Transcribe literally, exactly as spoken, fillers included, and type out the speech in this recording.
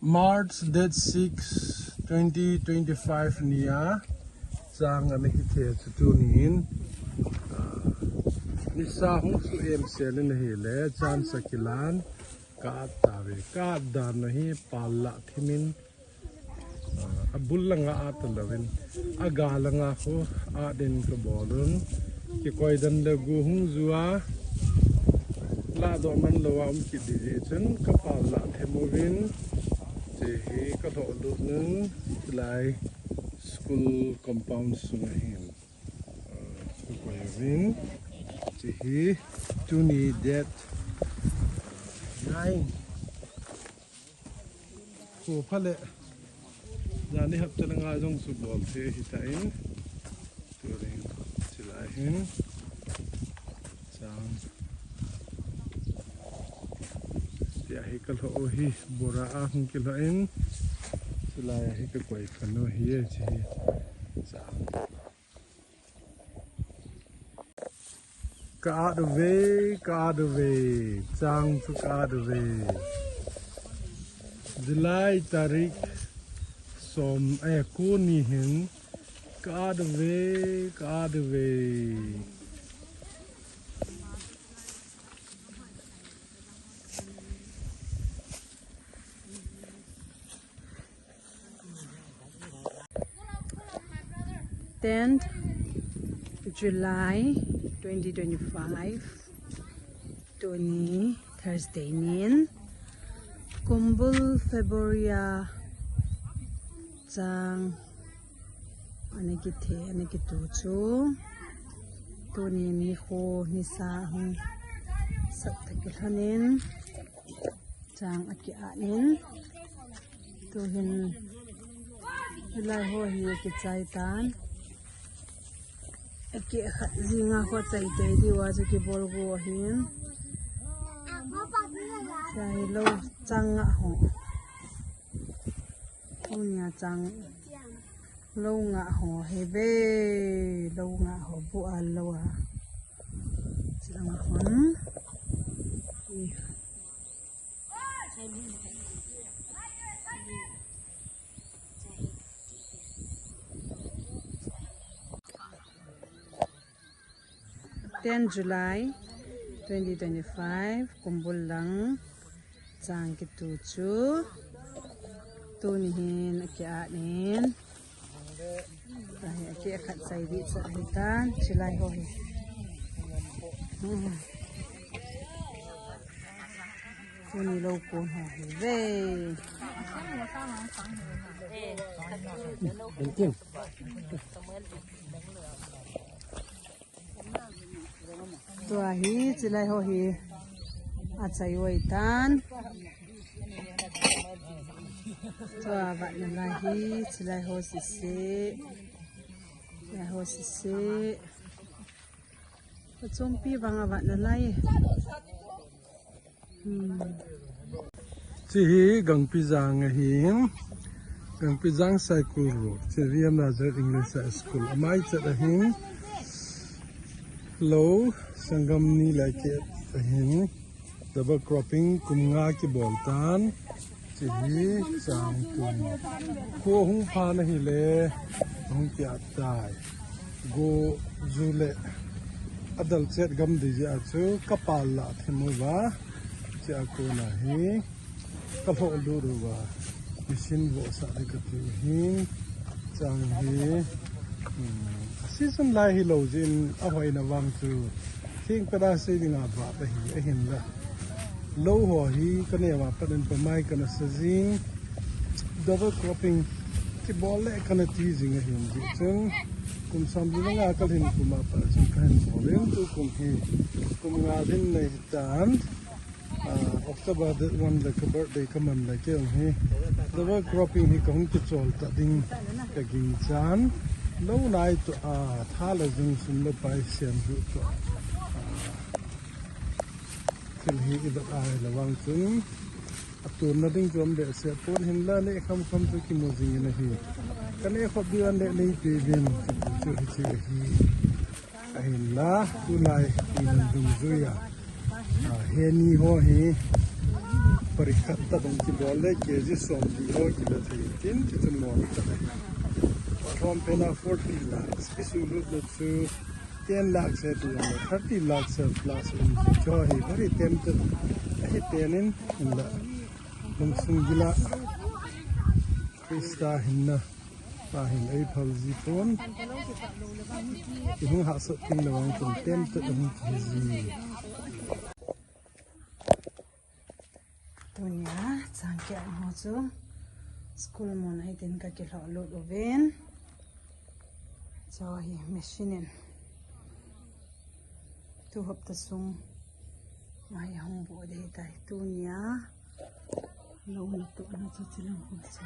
March date six, twenty twenty-five nia chang ana kithei chu tunin, ah, nisa hung su em sel in ahile, chance akilan, ka at tave, ka at dan ahi, pal lah thimin, ah, abul langa at louvin, aga langa khu at in kabol un, kikoi dan le gu hung jua, lah doh man louva um kit ding jeh chun, ka pal lah thim uvin, chehi ka lhoh lut nun, chulai school compound sunga hin, ah, ka koi uvin, chehi tuni date nine. Ko phale. Jani hapta langa jong chu bol thei hitan. Turin chulai hin. Chang. Tia hi ka lhoh u hi bora a hung kilhoh in. Chulai hi ka koi khan u hi e chi hi. Chang. Ka at uve, ka at uve, chang chu ka at uve. July tarik som, eh, ko ni hin ka at uve, ka at uve. Tenth July twenty twenty-five, tuni Thursday nin, Kumbul February a chang ana kithe, ana kitu chu, tuni nikho nisa hung sat tah kilhonin, chang akiat in, tuhin hilai ho hi akichai tan. Akikhat jinga ho chai tei diuva chu kibol go ahin. Chai lou chang nga ho. Tunia chang lou nga ho hi ve, lou nga ho bu a lou a. Chang hon. Ten July twenty twenty-five, Kumbul lang chang kitu chu. Tuni hin akiat in. Tahi akikhat chai di cha hitan, chilai ho hi. Hmm. Tuni lou kon ho hi ve. Tua hi, chilai ho hi. Achai oi tan. Tua vatna lai hi, chilai ho sese. Chilai ho sese. Kachompi vang avatna lai. Hmm. Chi hi Gangpijang ahin, Gangpijang Saikul Road, chi V M Nazareth English High School. Amai chet ahin, lou, sanggam ni lai keh ahin, double cropping kum nga kibol tan. Chi hi chang kum. Kho hung phan ahile, hung kiat tai. Go ju le adal chet gam di jeh a chu ka pal lah thim uva. Chi a kona hi ka lhoh lut uva. Machine vohsah ding kati u hin. Chang hi, hmm, season lai hilou jeh in ahoina vang chu. Thing pera sei dinga vat ahi, ahinla. Lou ho hi kaneo a pat in pamai kana sa jing. Double cropping kibol le kana ti jing ahin jeh chun. Kum som li le nga kalhin kum a pat chun kahin bol in tukum hi. Kum nga lhin nei hitan. Ah, October date one le ka birthday kaman le kei jong hi. Double cropping hi kahung kichol ta ding kaging chan. Lou nai toh, ah, tha le jung sum le pai siam ju toh. Ah, thil hi i vet a ahile vang chun, atonna ding chu um behseh pon hinla, neh kham kham chu kimu jing in ahi. Ka neh khop diu an le nei pe uvin, chu, chu hiche ahi. Ahinla, tulai, i lung dungjuia, ah, heni ho hi, Pari khat tabang kibol le K G somli ho kila thei tin, kichun mo ta. Thom pena forty lakhs, kisu lut le chu ten lakhs he tu jong le thirty lakhs he plus in chu hi very tempted. Hi penin in la. Lungsung gila Krista hinna. Pa hin ei phal ji pon. Ihung hahsat ting le vang tempted hung ki ji. Tunia changkeh ho chu school mun a hitin ka kilhoh lut uvin. Chu hi machine in tu hapta sung mai hung bu dei tai tunia. Lo na tu na chu chilang ho chu.